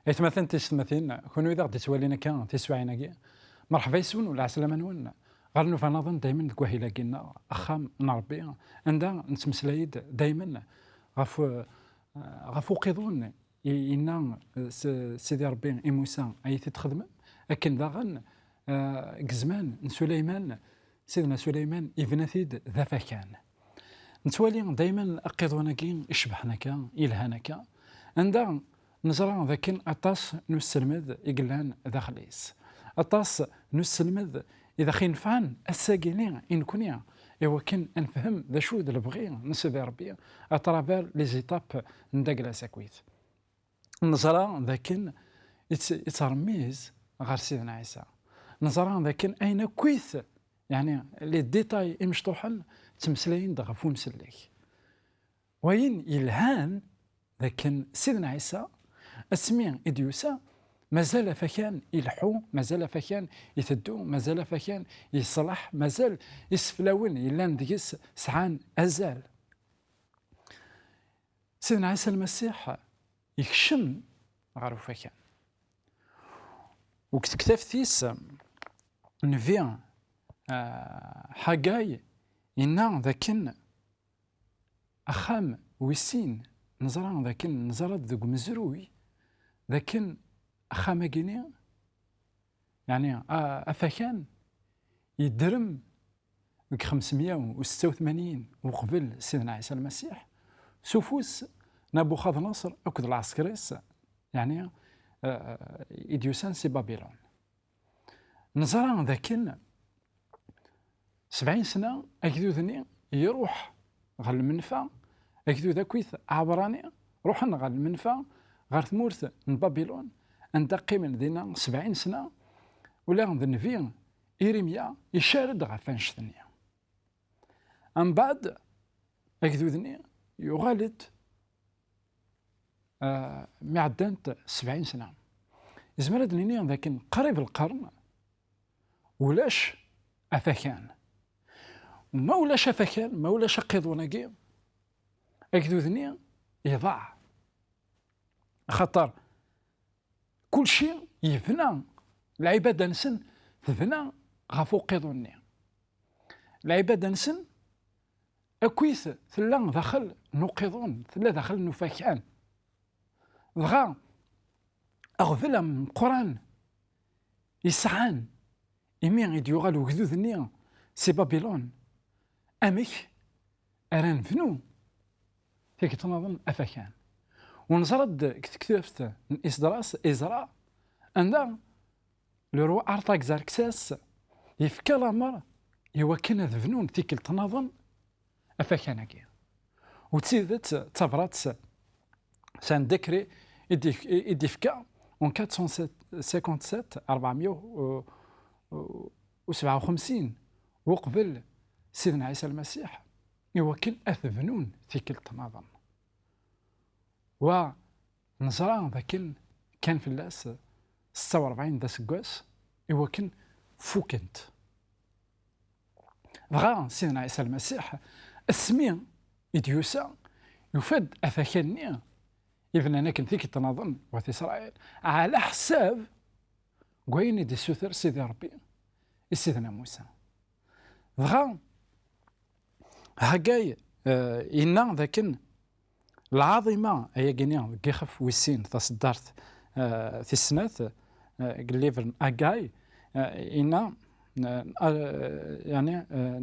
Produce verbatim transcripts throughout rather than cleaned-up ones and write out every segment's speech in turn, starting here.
Aytmaten tisetmatin, kunwi d aɣ-d-ittwalin akka tiswiɛin-agi, merḥba yes-wen u lɛeslama-nwen ɣer nnuba-nniḍen daymen deg wahil-agi-nneɣ, Axxam n Ṛebbi, anda nettmeslay-d daymen ɣef, eh, ɣef uqiḍun i yenna, eh, s-, Sidi Ṛebbi i Musa ad iyi-t-id-txedmem, akken daɣen, eh, deg zzman n Suleyman, Sidna Suleyman ibna-t-id d afakan. Nettwali daymen aqiḍun-agi icebḥen akka, yelhan akka, anda neẓra dakken aṭas n uselmed i yellan daxel-is. Aṭas n uselmed i d aɣ-inefɛen ass-agi-ni i nekni, i wakken ad nefhem d acu d lebɣi n Sidi Rebbi à travers les étapes n Dagla Sakit. Neẓra dakken itt-, ittṛemmiz ɣer Sidna Ɛisa. Neẓra dakken ayen akkit, yeɛni, les détails imecṭuḥen ttmeslayen-d ɣef umsellek. Wayen yelhan dakken Sidna Ɛisa, asmi i d-yusa, mazal afakan ileḥḥu, mazal afakan iteddu, mazal afakan yeṣleḥ, mazal iseflawen yellan deg-s sɛan azal. Sidna Ɛisa Lmasiḥ yekcem ɣer ufakan. U deg tektabt-is, nnbi, ah, Ḥagay yenna dakken axxam wis sin, neẓra dakken, neẓra-d deg umezruy dakken axxam-agi-ni, yeɛni, a-, afakan, yedrem deg xemsemya u setta u tmanyin uqbel Sidna Ɛisa Lmasiḥ, s ufus n Nabuxadnaṣer akked lɛesker-is, yeɛni, eh, i d-yusan si Babilun. Neẓra dakken sebɛin sna agdud-nni iruḥ ɣer lmenfa, agdud akkit aɛebṛani ruḥen ɣer lmenfa, ɣer tmurt n Babilun, anda qqimen dinna sebɛin sna, ula d nnbi Irimya icar-d ɣef annect-nni. Mbeɛd, agdud-nni yuɣal-d, ah, mi ɛeddant sebɛin sna. Izmer ad d-nini dakken qrib lqern ulac afakan. Ma ulac afakan, ma ulac aqiḍun-agi, agdud-nni iḍaɛ. Axaṭer kulci yebna, lɛibada-nsen tebna ɣef uqiḍun-nni. Lɛibada-nsen akkit tella daxel n uqiḍun, tella daxel n ufakan. Dɣa, aɣbel ameqqran i sɛan imi i d-yuɣal ugdud-nni si Babilun, amek ara nebnu tikkelt nniḍen afakan? U neẓra-d deg tektabt n Isdras, Iẓra, anda le roi Artaxerxès yefka lamer i wakken ad bnun tikkelt nniḍen afakan-agi. U d tidet d tabrat, c'est un décret i d-, i d-ifka en quatre cent cinquante-sept, ṛebɛemya u sebɛa u xemsin uqbel Sidna Ɛisa Lmasiḥ, i wakken ad bnun tikkelt nniḍen. Wa neẓra dakken kkan fell-as setta u ṛebɛin d aseggas i wakken fukent. Dɣa Sidna Ɛisa Lmasiḥ, asmi i d-yusa, yufa-d afakan-nni i bnan akken tikkelt nniḍen wat Isṛayil, ɛla ḥsab n wayen i d-issuter Sidi Ṛebbi i Sidna Musa. Dɣa Hagay, eh, yenna dakken lɛaḍima ayagi-nni deg ixef wis sin, taṣeddart, eh, tis snat, eh, deg lliver n Hagay, eh, yenna, eh, eh, yeɛni, eh,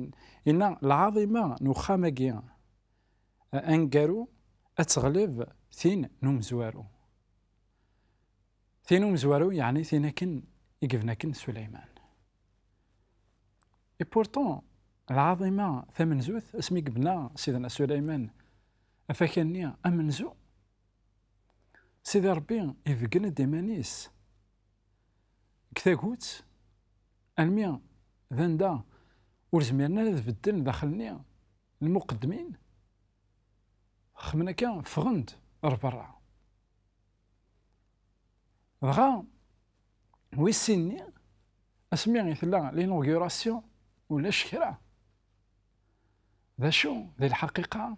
yenna lɛaḍima n uxxam-agi, eh, aneggaru ad teɣleb tin n umezwaru. Tin umezwaru, yeɛni tin akken i yebna akken Suleyman. Et pourtant, lɛaḍima tamenzut, asmi yebna Sidna Suleyman afakan-nni amenzu, Sidi Ṛebbi ibeggen-d iman-is deg tagut, almi d anda ur zmiren ara ad bedden daxel-nni lmuqeddmin, xemmen akka, ffɣen-d ɣer berra. Dɣa, wis sin-nni, asmi i tella l'inauguration, ulac kra. D acu, di lḥaqiqa,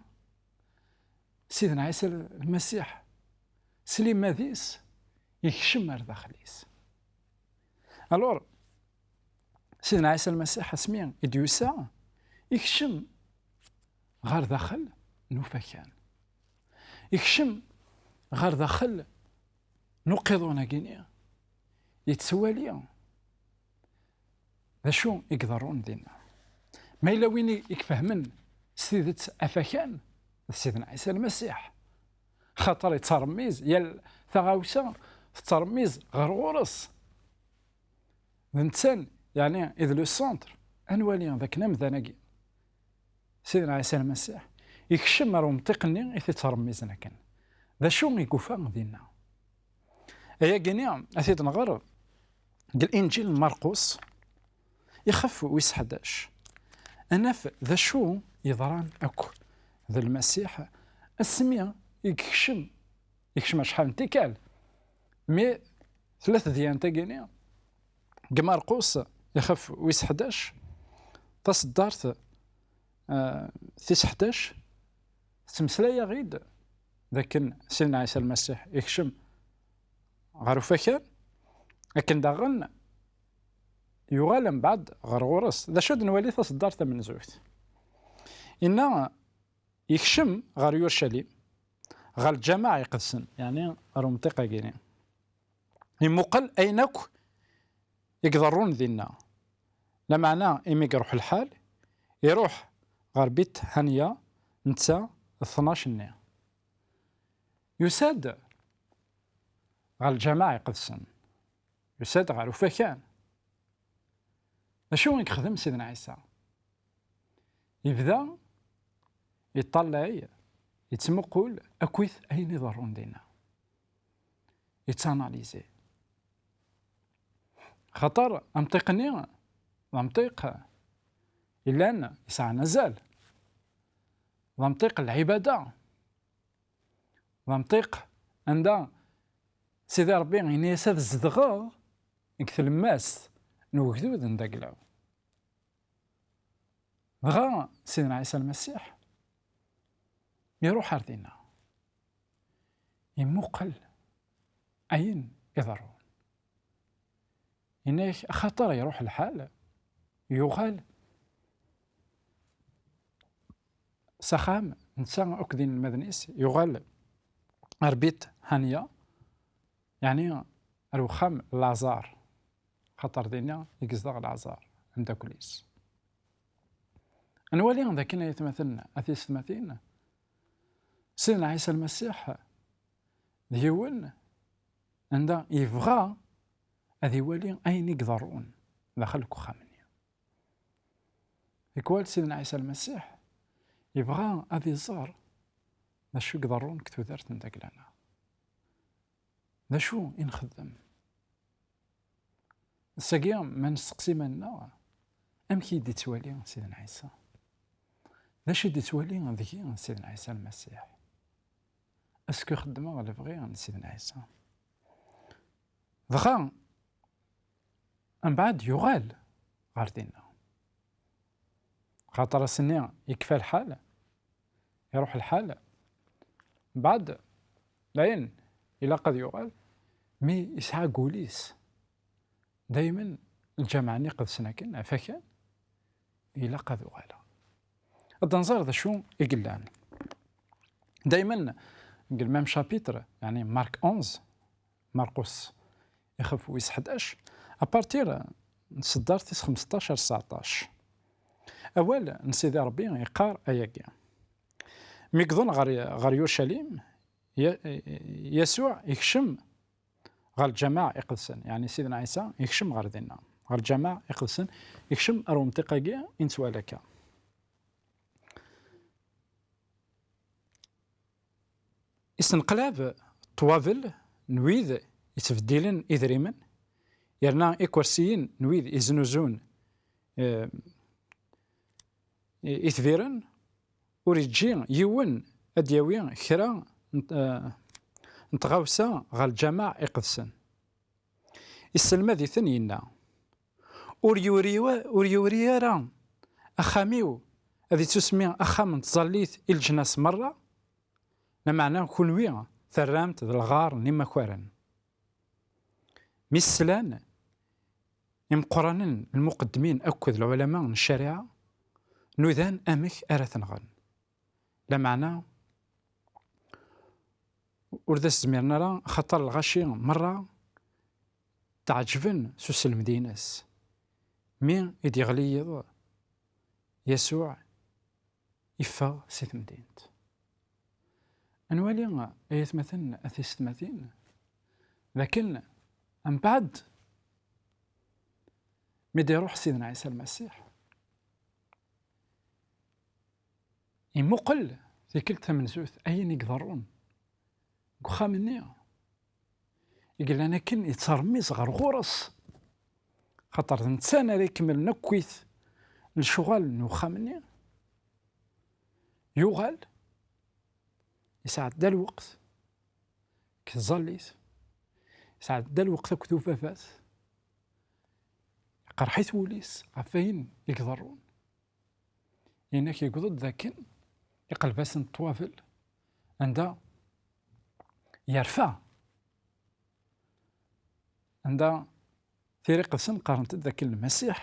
Sidna Ɛisa Lmasiḥ, s limad-is, yekcem ar daxel-is. Alors, Sidna Ɛisa Lmasiḥ asmi i d-yusa, ikcem ɣer daxel n ufakan. Ikcem ɣer daxel n uqiḍun-agi-nni, yettwali d acu i iḍerrun dinna. Ma yella win i ifehmen s tidet afakan, d Sidna Ɛisa Lmasiḥ. Xaṭer yettṛemmiz, yal taɣawsa tettṛemmiz ɣer ɣur-s. D netta, yeɛni, i d le centre. Ad nwali d akken amdan-agi, Sidna Ɛisa Lmasiḥ, ikcem ar umṭiq-nni i t-ittṛemmizen akken. D acu i yufa dinna? Ayagi-nni, ad t-id-nɣer deg Linǧil n Marqus, ixef wis ḥdac. Ad naf d acu yeḍran akk d Lmasiḥ asmi i yekcem, yekcem acḥal n tikkal. Mi tella tedyant-agi-nni, deg Marqus, ixef wis ḥdac, taṣeddart, eh, tis ḥdac, tettmeslay-aɣ-id d akken Sidna Ɛisa Lmasiḥ ikcem ɣer ufakan, akken daɣen yuɣal mbeɛd ɣer ɣur-s. D acu ad nwali taṣeddart tamenzuyt? Inna, yekcem ɣer Yurcalim, ɣer lǧamaɛ iqedsen, yeɛni ɣer umṭiq-agi-nni. Imuqel ayen akk i iḍerrun dinna. Lameɛna, imi iruḥ lḥal, iruḥ ɣer Bit Hanya, netta d tnac-nni. Yusa-d ɣer lǧamaɛ iqedsen. Yusa-d ɣer ufakan. D acu i yexdem Sidna Ɛisa? Yebda yeṭṭalay, yettmuqul akkit ayen iḍerrun dinna. Yettanalizi. Xaṭer amṭiq-nni d amṭiq yellan yesɛan azal. D amṭiq n lɛibada. D amṭiq anda Sidi Ṛebbi yenna-yas ad zedɣeɣ deg tlemmast n ugdud n daglaw. Dɣa Sidna Ɛisa Lmasiḥ iruḥ ar dinna, imuqel ayen iḍerrun. Yenna-yak, axaṭer iruḥ lḥal, yuɣal s axxam, netta akked inelmaden-is, yuɣal ar Bit Hanya, yeɛni ar uxxam n Laẓar, xaṭer dinna i yezdeɣ Laẓar, ameddakel-is. Ad nwali d akken, ay atmaten, a tiyessetmatin, Sidna Ɛisa Lmasiḥ d yiwen anda yebɣa ad iwali ayen i iḍerrun daxel n uxxam-nni. Tikwal Sidna Ɛisa Lmasiḥ yebɣa ad iẓer d acu i iḍerrun deg tudert n dagla-nneɣ. D acu i nxeddem? Ass-agi, ma nesteqsi iman-nneɣ, amek i d-ittwali Sidna Ɛisa? D acu i d-ittwali deg-i Sidna Ɛisa Lmasiḥ? Est-ce que xeddmeɣ lebɣi n Sidna Ɛisa? Dɣa, mbeɛd yuɣal ɣer dinna. Xaṭer ass-nni yekfa lḥal, iruḥ lḥal, mbeɛd, dayen, ilaq ad yuɣal, mi yesɛa deg wul-is daymen lǧameɛ-nni iqedsen akken, ɣef akken, ilaq ad uɣaleɣ. Ad nẓer d acu i yellan. Daymen, deg le même chapitre, yeɛni Marc onze, Marqus, ixef wis ḥdac, à partir n tseddart tis xmesṭac ar tseɛṭac. Awal n Sidi Ṛebbi yeqqar ayagi. Mi yewḍen ɣer, ɣer Yurcalim, Ya-, Yasuɛ yekcem ɣer lǧamaɛ iqedsen, yeɛni Sidna Ɛisa yekcem ɣer dinna, ɣer lǧamaɛ iqedsen, yekcem ar umṭiq-agi i nettwali akka. Isenqlab ṭṭwabel n wid yettbeddilen idrimen, yerna ikersiyen n wid yeznuzun, eh, itbiren, ur yeǧǧi yiwen ad d-yawi kra n, eh, n tɣawsa ɣer lǧamaɛ iqedsen. Isselmad-iten, yenna, ur yuri wa-, ur yuri ara axxam-iw ad ittusmi axxam n tẓallit i leǧnas merra, lameɛna kunwi terram-t d lɣar n imakaren. Mi slan imeqqranen, lmuqeddmin akked lɛulama n ccariɛa, nudan amek ara t-nɣen. Lameɛna ur d as-zmiren ara, axaṭer lɣaci merra tɛeǧben s uselmed-ines. Mi i d-yeɣli yiḍ, Yasuɛ iffeɣ si temdint. Ad nwali, ay atmaten, a tisetmatin, d akken mbeɛd mi d-iruḥ Sidna Ɛisa Lmasiḥ, imuqel tikkelt tamenzut ayen i iḍerrun deg uxxam-nni i yellan akken yettermiz ɣer ɣur-s, xaṭer d netta ara ikemmlen akkit lecɣal n uxxam-nni. Yuɣal yesɛedda lweqt deg tẓallit, yesɛedda lweqt akked ubabat, iqerḥ-it wul-is ɣef wayen i iḍerrun. Inak yewweḍ-d dakken iqleb-asen ṭṭwabel anda yerfa, anda Tira Iqedsen qqarent-d dakken Lmasiḥ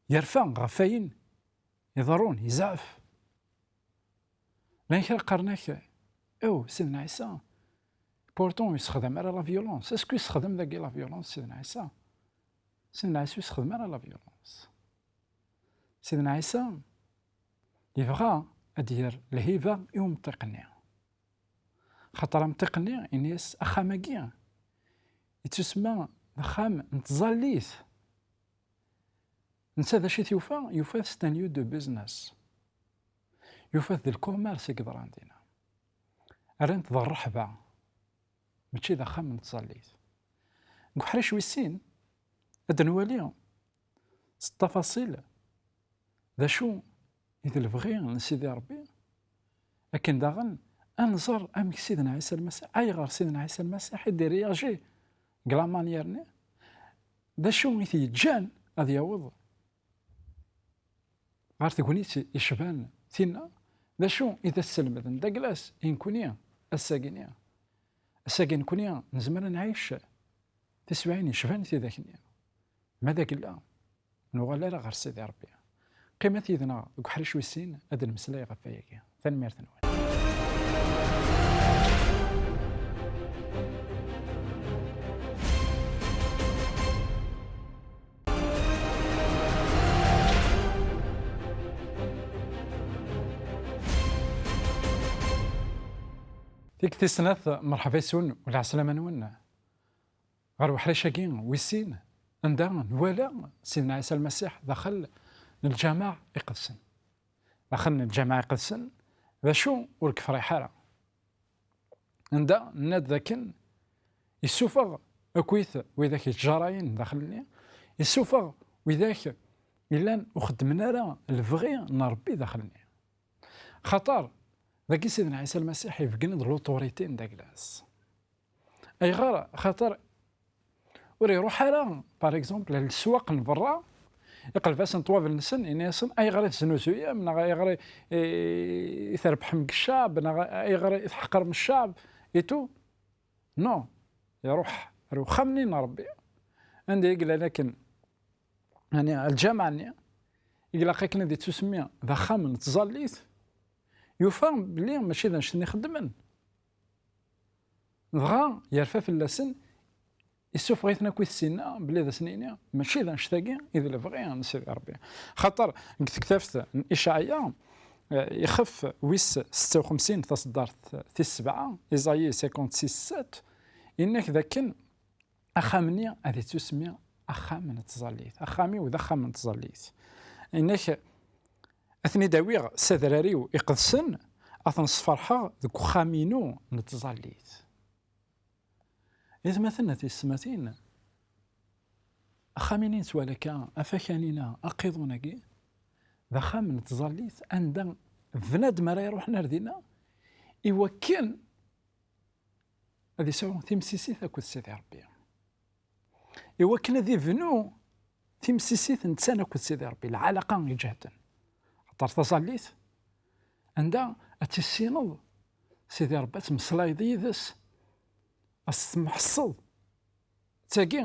yerfa ɣef wayen iḍerrun, yezɛef. Llan kra qqaren-ak, aw, Sidna Ɛisa, pourtant ur yessexdam ara la violence. Est-ce que yessexdam dagi la violence, Sidna Ɛisa? Sidna Ɛisa ur yessexdam ara la violence. Sidna Ɛisa yebɣa ad d-yerr lhiba i umṭiq-nni. Xaṭer amṭiq-nni, ini-as, axxam-agi yettusemma d axxam n tẓallit. Netta d acu i t-yufa? Yufa-t c'est un lieu de business. Yufa-t d lkumerṣ i yeḍran dinna. Rran-t d rreḥba, mačči d axxam n tẓallit. Deg uḥric wis sin, ad nwali s ttafaṣil d acu i d lebɣi n Sidi Ṛebbi. Akken daɣen ad nẓer amek Sidna Ɛisa Lmasiḥ, ayɣer Sidna Ɛisa Lmasiḥ i d-iryaji deg lamanyir-nni, d acu i t-yeǧǧan ad yaweḍ ɣer tegnit yecban tinna, d acu i d as-slemden d aglas i nekni ass-agi-nni. Ass-agi nekni nezmer ad nɛic tiswiɛin yecban tidak-nni. Ma d agella, nuɣal ara ɣer Sidi Ṛebbi. Qqimet yid-neɣ deg uḥric wis sin ad d-nemmeslay ɣef wayagi. Tanemmirt-nwen. Tikkelt tis snat, merḥba yes-wen u lɛeslama-nwen ɣer uḥric-agi wis sin, anda nwala Sidna Ɛisa Lmasiḥ daxel n lǧameɛ iqedsen. Daxel n lǧameɛ iqedsen, d acu ur yefriḥ ara? Anda nenna-d dakken yessufeɣ akkit widak yettjarayen daxel-nni, yessufeɣ widak yellan ur xeddmen ara lebɣi n Ṛebbi daxel-nni. Xaṭer dagi Sidna Ɛisa Lmasiḥ ibeggen-d l'autorité n daglas. Ayɣer? Xaṭer ur iruḥ ara, par exemple, ɣer leswaq n berra, iqleb-asen ṭṭwabel-nsen, ini-asen, "Ayɣer i teznuzuyem, neɣ ayɣer i, i, i trebḥem deg ccab, neɣ ayɣer i tḥeqrem ccab?" Et tout. Non. Iruḥ ar uxxam-nni n Ṛebbi, anda i yellan akken, yani, lǧameɛ-nni, i ilaq akken ad ittusemmi d axxam n tẓallit, yufa belli mačči d annect-nni xeddmen. Dɣa yerfa fell-asen, issufeɣ-iten akk i tessinna belli d asen-ini mačči d annect-agi i d lebɣi n Sidi Ṛebbi. Xaṭer deg tektabt n Icɛaya, eh, ixef wis setta u xemsin, taṣeddart tis sebɛa, Isaïe cinquante-six sept, inna-k dakken axxam-nni ad ittusemmi axxam n tẓallit. Axxam-iw d axxam n tẓallit. Inna-k, ad ten-id-awiɣ s adrar-iw iqedsen, ad ten-sferḥeɣ deg uxxam-inu n tẓallit. Itmaten, a tisetmatin, axxam-ini nettwali akka, afakan-ina aqiḍun-agi, d axxam n tẓallit anda bnadem ara iruḥen ar dinna iwakken ad isɛu timsisit akked Sidi Ṛebbi. Iwakken ad ibnu timsisit netta akked Sidi Ṛebbi, lɛalaqa iǧehden. Xaṭer taẓallit, anda ad tissineḍ Sidi Ṛebbi, ad temmeslayeḍ yid-s, ad s-temḥesseḍ D tagi,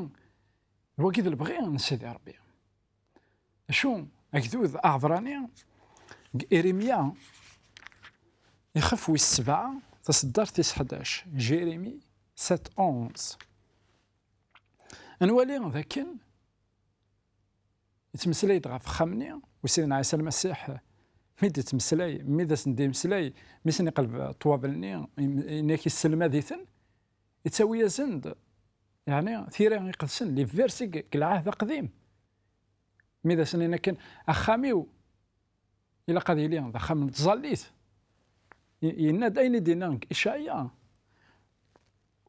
d wagi d lebɣi n Sidi Ṛebbi. Acu, agdud aɛebṛani deg Irimya, ixef wis sebɛa, taseddart tis ḥdac, Jérémie sept onze. Ad nwali d akken yettmeslay-d ɣef uxxam-nni, u Sidna Ɛisa Lmasiḥ mi d-yettmeslay, mi d asen-d-yemeslay, mi sen-iqleb ṭṭwabel-nni, im-, inek yesselmad-iten, yettawi-asen-d, yeɛni, tira iqedsen, les versets deg Lɛahd Aqdim. Mi d asen-yenna kan, axxam-iw ilaq ad yili d axxam n tẓallit. Y-, yenna-d ayen i d-yenna deg Icɛaya.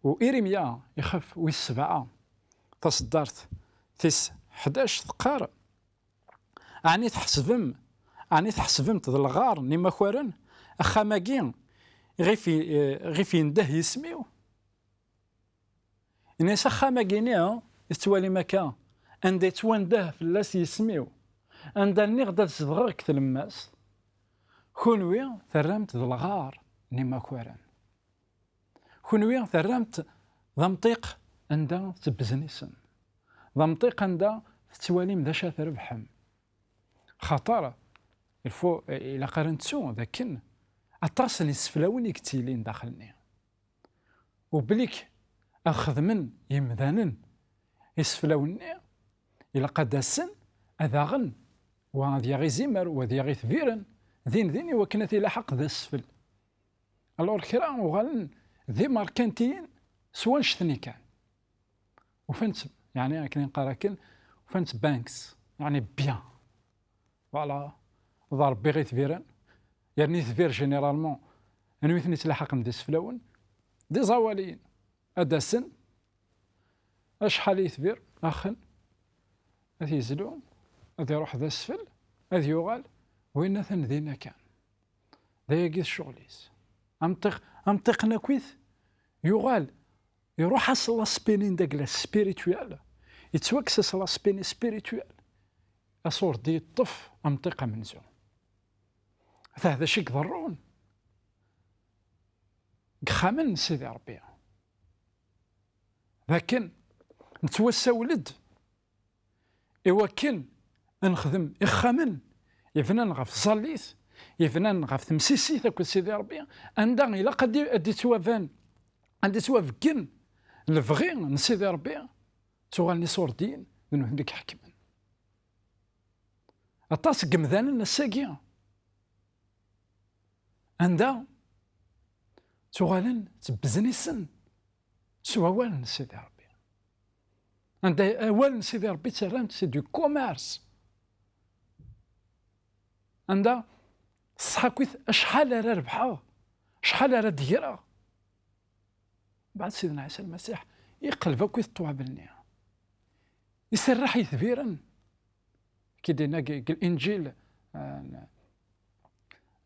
U Irimya, ixef wis sebɛa, taseddart tis ḥdac, teqqar: Ɛni tḥesbem, ɛni tḥesbem-t d lɣar n imakaren, axxam-agi ɣif i-, ɣif yendeh yisem-iw? Ini-as: Axxam-agi-ni i tettwalim akka, anda yettwandeh fell-as yisem-iw, anda nniɣ-d ad zedɣeɣ deg tlemmast, kunwi terram-t d lɣar n imakaren. Kunwi terram-t d amṭiq anda tebbeznisem, d amṭiq anda tettwalim d acu ara trebḥem. Xaṭer, il faut, ilaq ara nettu d akken aṭas n yiseflawen i yettilin daxel-nni. U blik ad xedmen yimdanen iseflawen-nni, ilaq ad d-asen, ad aɣen, wa ad yaɣ izimer, wa ad yaɣ itbiren, din din, i wakken ad t-ilaḥeq d asfel. Alors, kra uɣalen d imerkantiyen s wannect-nni kan. Ufan-tt, yeɛni, akken i neqqar akken, ufan-tt banks, yeɛni, bien. Voilà, ḍerbiɣ itbiren. Yerna itbir, généralement, anwi ten-ittlaḥaqen d iseflawen? D iẓawaliyen. Ad d-asen, acḥal itbir, axen, ad t-yezlu, ad iruḥ d asfel, ad yuɣal, winna atan dinna kan. D ayagi i d ccɣel-is. Amṭiq, amṭiq n akkit, yuɣal, iruḥ-as l'aspect-nni n dagla spirituel, yettwakkes-as l'aspect-nni spirituel, asurdi yeṭṭef amṭiq amenzu. Ata d acu i iḍerrun deg yexxamen n Sidi Ṛebbi. D akken nettwassawel-d i wakken ad nexdem ixxamen yebnan ɣef tẓallit, yebnan ɣef temsisit akked Sidi Ṛebbi, anda ilaq ad d-, ad d-ittwaban, ad d-ittwabeggen lebɣi n Sidi Ṛebbi, ttuɣalen iṣurdiyen d nutni i iḥekmen. Aṭas n yemdanen ass-agi anda ttuɣalen ttbeznisen s wawal n Sidi Ṛebbi. Anda awal n Sidi Ṛebbi ttarran-t c'est du commerce. Anda ṣṣeḥ akkit acḥal ara rebḥeɣ, acḥal ara d-greɣ. Mbeɛd Sidna Ɛisa Lmasiḥ iqleb akkit ṭṭwabel-nni. Iserreḥ itbiren. Ki d-yenna deg, deg Linǧil, ah, n-,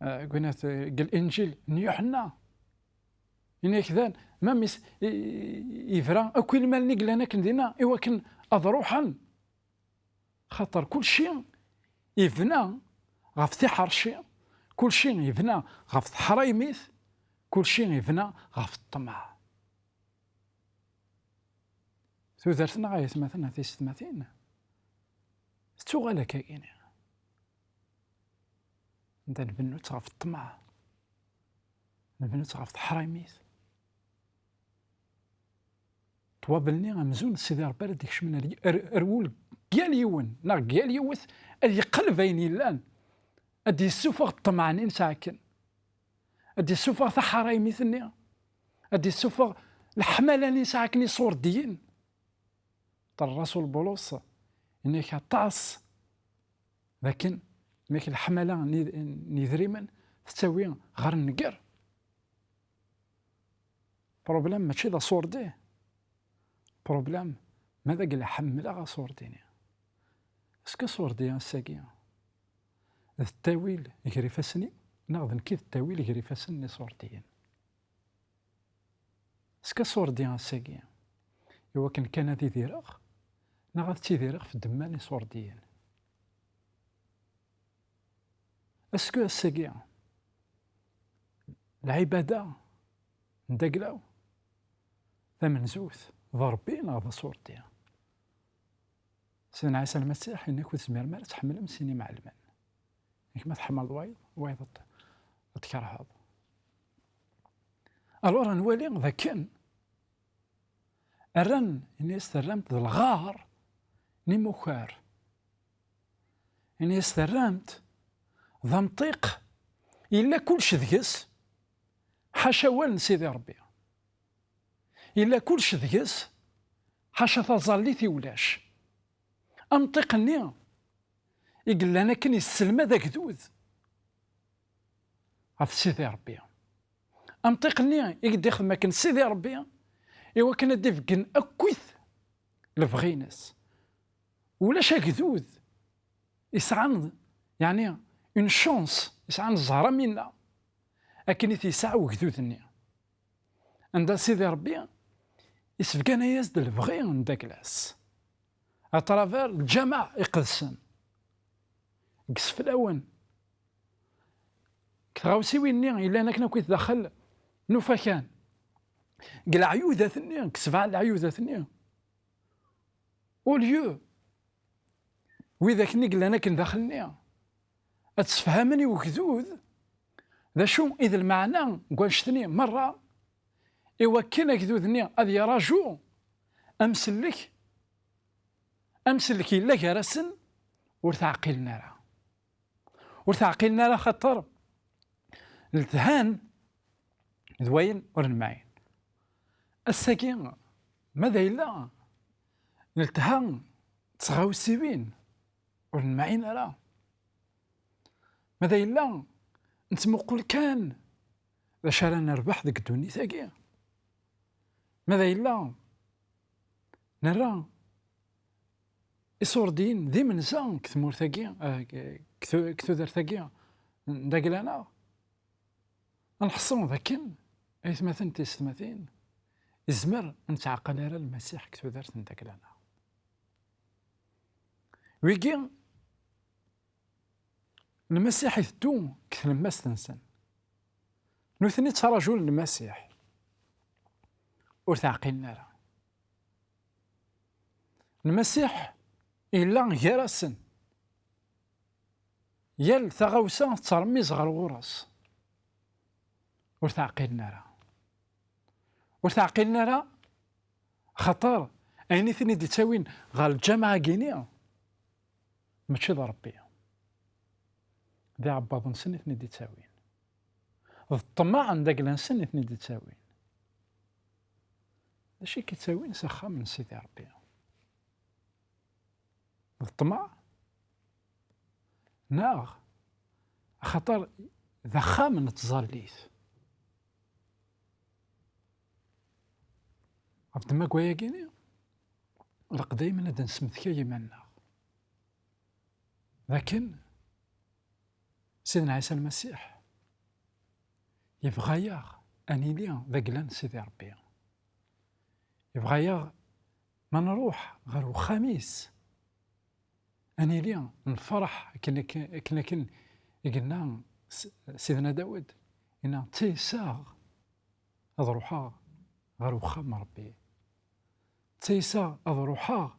ah, gwnat, deg Linǧil n Yuḥenna. Ini-ak dan, ma mis-, i-, i-, ibra akk i lmal-nni yellan akken dinna, i wakken ad ruḥen. Xaṭer kulci ibna ɣef tiḥerci, kulci ibna ɣef teḥraymit, kulci ibna ɣef ṭṭmeɛ. Tudert-nneɣ, ay atmaten, a tisetmatin, tettuɣal akkagini. Anda nbennu-tt ɣef ṭṭmeɛ, nbennu-tt ɣef teḥraymit. Ṭṭwabel-nni amzun Sidi Ṛebbi ara d-ikecmen ar, ar, ar wul n yal yiwen, neɣ n yal yiwet, ad yeqleb ayen yellan, ad d-yessufeɣ ṭṭmeɛ-nni nesɛa akken, ad d-yessufeɣ taḥraymit-nni, ad d-yessufeɣ leḥmala-nni nesɛa akken iṣurdiyen. Ṭer Rasul Bulus, yenna-k aṭas d akken, yenna-k leḥmala n yid-, n yidrimen tettawi ɣer nnger. Problème mačči d aṣurdi. Problème ma d agla ḥemmleɣ aṣurdi-nni. Est-ce que aṣurdi ass-agi d ttawil gar ifassen-iw, neɣ d nekk i d ttawil gar ifassen n iṣurdiyen? Est-ce que aṣurdi ass-agi i wakken kan ad idireɣ, neɣ ad ttidireɣ f ddemma n iṣurdiyen? Est-ce que ass-agi lɛibada n daglaw tamenzut d Ṛebbi neɣ d aṣurdi. Sidna Ɛisa Lmasiḥ yenna-k ur tezmirem ara ad tḥemmlem sin imɛellmen. Yak ma tḥemmleḍ wayeḍ, wayeḍ ad t-, ad t-tkerheḍ. Alors, ad nwali d akken rran, ini-as terram-t d lɣar n imukar. Ini-as terram-t d amṭiq yella kullec deg-s, ḥaca awal n Sidi Ṛebbi. Yella kullec deg-s, ḥaca taẓallit i ulac. Amṭiq-nni i yellan akken yesselmad agdud ɣef Sidi Ṛebbi. Amṭiq-nni i d-ixdem akken Sidi Ṛebbi i wakken ad d-ibeggen akkit lebɣi-ines. Ulac agdud yesɛan, yeɛni, une chance, yesɛan zzher am winna akken i t-yesɛa ugdud-nni. Anda Sidi Ṛebbi isebgan-as-d lebɣi n dagla-s, à travers lǧameɛ iqedsen, deg iseflawen, deg tɣawsiwin-nni yellan akken akk daxel n ufakan, deg leɛyudat-nni, deg sebɛa n leɛyudat-nni. Au lieu widak-nni yellan akken daxel-nni ad sefhamen i ugdud d acu i d lmeɛna n wanect-nni merra, i wakken agdud-nni ad yeraju amsellek, amsellek yella gar-asen, ur t-ɛqilen ara. Ur t-ɛqilen ara xaṭer lethan d wayen ur nemɛin. Ass-agi, ma d ayla, neltha d tɣawsiwin ur nemɛin ara. Ma d ayla, nettmuqul kan d acu ara nerbeḥ deg ddunit-agi. Ma d ayla, nerra iṣurdiyen d imenza deg tmurt-agi, eh, deg tu-, deg tudert-agi n dagla-nneɣ. Ad nḥeṣṣu d akken, aytmaten d teysetmatin, izmer ur nettɛaqal ara Lmasiḥ deg tudert n dagla-nneɣ. Wigi, Lmasiḥ iteddu deg tlemmast-nsen. Nutni ttrajun Lmasiḥ. Ur t-ɛqilen ara. Lmasiḥ yella gar-asen. Yal taɣawsa tettermiz ɣer ɣur-s. Ur t-ɛqilen ara. Ur t-ɛqilen ara, xaṭer ayen i ten-id-ittawin ɣer lǧameɛ-agi-ni, mačči d Ṛebbi. D iɛebbaḍ-nsen i ten-id-ittawin. D ṭṭmeɛ n dagla-nsen i ten-id-ittawin. D acu i k-ittawin s axxam n Sidi Ṛebbi? D ṭṭmeɛ? Neɣ axaṭer d axxam n tẓallit? Ɣef ddemma n wayagi-ni, ilaq daymen ad d-nesmetkay iman-nneɣ. D akken Sidna Ɛisa Lmasiḥ yebɣa-yaɣ ad nili d agla n Sidi Ṛebbi. Yebɣa-yaɣ ma nruḥ ɣer uxxam-is, ad nili nferḥ akken, akken, akken, akken i yenna S-, Sidna Dawed, yenna: "Ttayseɣ ad ruḥeɣ ɣer uxxam n Ṛebbi. Ttayseɣ ad ruḥeɣ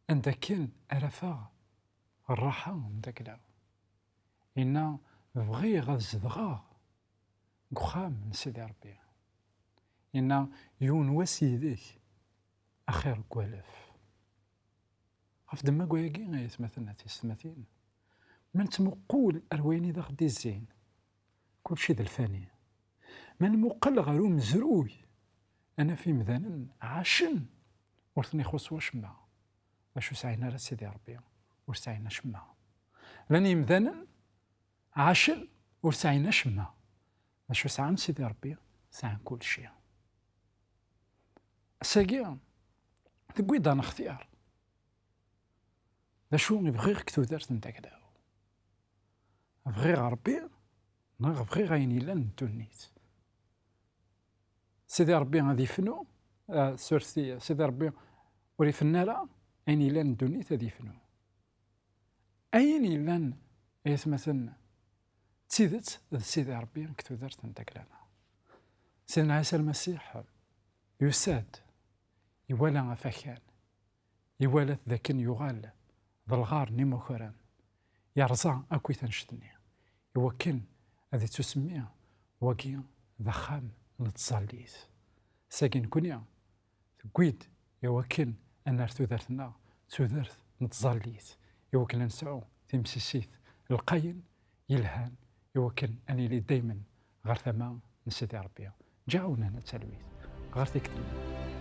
anda akken ara afeɣ rraḥa n dagla." Yenna: "Bɣiɣ ad zedɣeɣ deg uxxam n Sidi Ṛebbi." Yenna: "Yiwen wass yid-k axir n walef." Ɣef ddemma n wayagi, ay atmaten, a tiyessetmatin, ma nettmuqul ar wayen i d aɣ-d-izzin, kulci d lfani. Ma nmuqel ɣer umezruy, ad naf imdanen ɛacen, ur ten-ixuṣṣ wacemma. D acu sɛin ara Sidi Ṛebbi? Ur sɛin acemma. Llan yimdanen ɛacen, ur sɛin acemma. D acu sɛan Sidi Ṛebbi? Sɛan kulci. Ass-agi, tewwi-d ad nextir. D acu i bɣiɣ deg tudert n dagla-w? Bɣiɣ Ṛebbi neɣ bɣiɣ ayen yellan n ddunit? Sidi Ṛebbi ad ifnu, ah, surti, Sidi Ṛebbi ur ifennu ara, ayen yellan n ddunit ad ifnu. Ayen yellan, ay atmaten, d tidet d Sidi Ṛebbi deg tudert n dagla-nneɣ. Sidna Ɛisa Lmasiḥ yusa-d, iwala afakan, iwala-t d akken yuɣal d lɣar n imakaren, yerẓa akkit annect-nni, iwakken ad ittusemmi wagi d axxam n tẓallit. Sagi nekni tewwi-d iwakken ad nerr tudert-nneɣ d tudert n tẓallit, iwakken ad nesɛu timsisit lqayen yelhan, iwakken ad nili daymen ɣer tama n Sidi Ṛebbi. Ǧǧiɣ-awen hna talwit ɣer tikkelt-nniḍen.